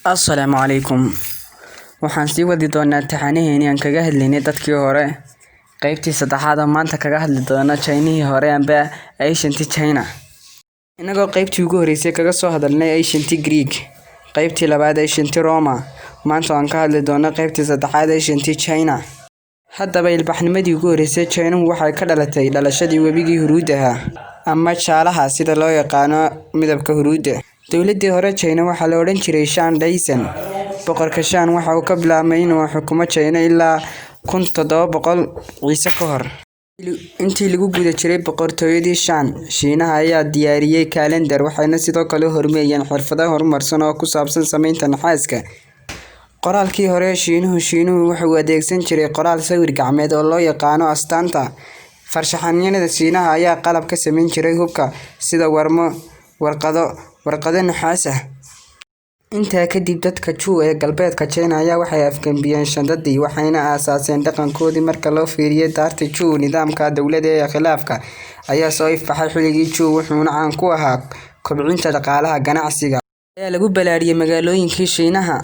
Assalaamu calaykum. Waxaan sii wadi doonaa taxanaheeni aan kaga hadlaynay dadkii hore. Qaybtii saddexaad oo maanta kaga hadli doona Chinihii hore amba Ancient China. Inagoo qaybtii ugu horeysay kaga soo hadalnay Ancient Greek, qaybtii labaad Ancient Roma, maanta waan ka hadli doonaa qaybtii saddexaad Ancient China. Haddaba ilbaxnimadii ugu horeysay Chinuhu waxay ka dhalatay dhalashadii webigii huruudda ahaa ama jaalaha sida loo yaqaano midabka huruudda. Dowladdii hore China waxaa la odhan jiray Shan Dynasty. Boqorka Shan waxa uu ka bilaabmay inuu xukumo China ilaa 1700 Ciise ka hor. Intii lagu guda jiray boqortooyadii Shan, Shiinaha ayaa diyaariyay kalendar waxayna sidoo kale horumariyeen xirfado horumarsan oo ku saabsan samaynta naxaaska. Qoraalkii hore ee Shiinuhu wuxuu adeegsan jiray qoraal sawir gacmeed oo loo yaqaano astaanta. Farshaxanada Shiinaha ayaa qalab ka samayn jiray hubka sida warmo, warqado naxaas ah. Intaa kadib dadka Chu ee galbeedka China ayaa waxay afgambiyeen shandadii waxayna aasaaseen dhaqankoodii. Marka loo fiiriyo daarta Chu, nidaamka dowladda ee khilaafka ayaa soo ifbaxay xilligii Chu, wuxuuna caan ku ahaa kobcinta dhaqaalaha ganacsiga. Ayaa lagu balaadhiyay magaalooyinkii Shiinaha,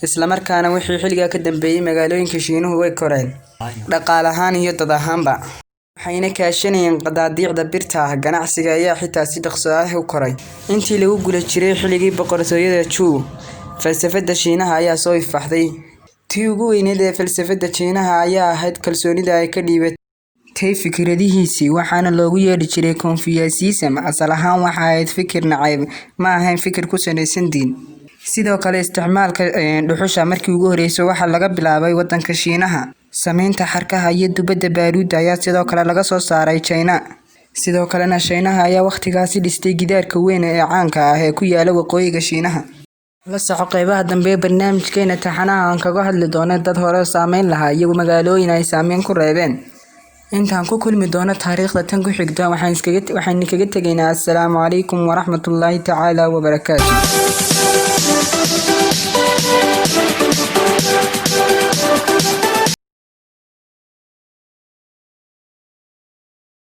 isla markaana wixii xilligaa ka dambeeyay magaalooyinkii Shiinuhu way koreen dhaqaale ahaan iyo dad ahaanba. Waxayna kaashanayeen qadaadiicda birta ah. Ganacsiga ayaa xitaa si dhaqso ah u koray. Intii lagu guda jiray xilligii boqortooyada Chu, falsafada Shiinaha ayaa soo ifbaxday. Tii ugu weyneyd ee falsafada Shiinaha ayaa ahayd kalsoonida ay ka dhiibatay fikradihiisii, waxaana loogu yeedhi jiray Confucianism. Asal ahaan waxa ahayd fikir nacayb, ma ahayn fikir ku salaysan diin. Sidoo kale isticmaalka dhuxusha markii ugu horeysay waxaa laga bilaabay wadanka Shiinaha. Samaynta xadhkaha iyo dubadda baaruudda ayaa sidoo kale laga soo saaray China. Sidoo kalena Shiinaha ayaa waqtigaasi dhistay gidaarka weyn ee caanka ah ee ku yaala waqooyiga Shiinaha. La soco qeybaha dambe ee barnaamijkeena taxanaha aan kaga hadli doono dad hore saameyn lahaa iyo magaalooyin ay saameyn ku reebeen. Intaan ku kulmi doono taariikhda tan ku xigta, waxaan kaga tegaynaa assalaamu calaykum waraxmatullaahi tacaala wabarakaatu.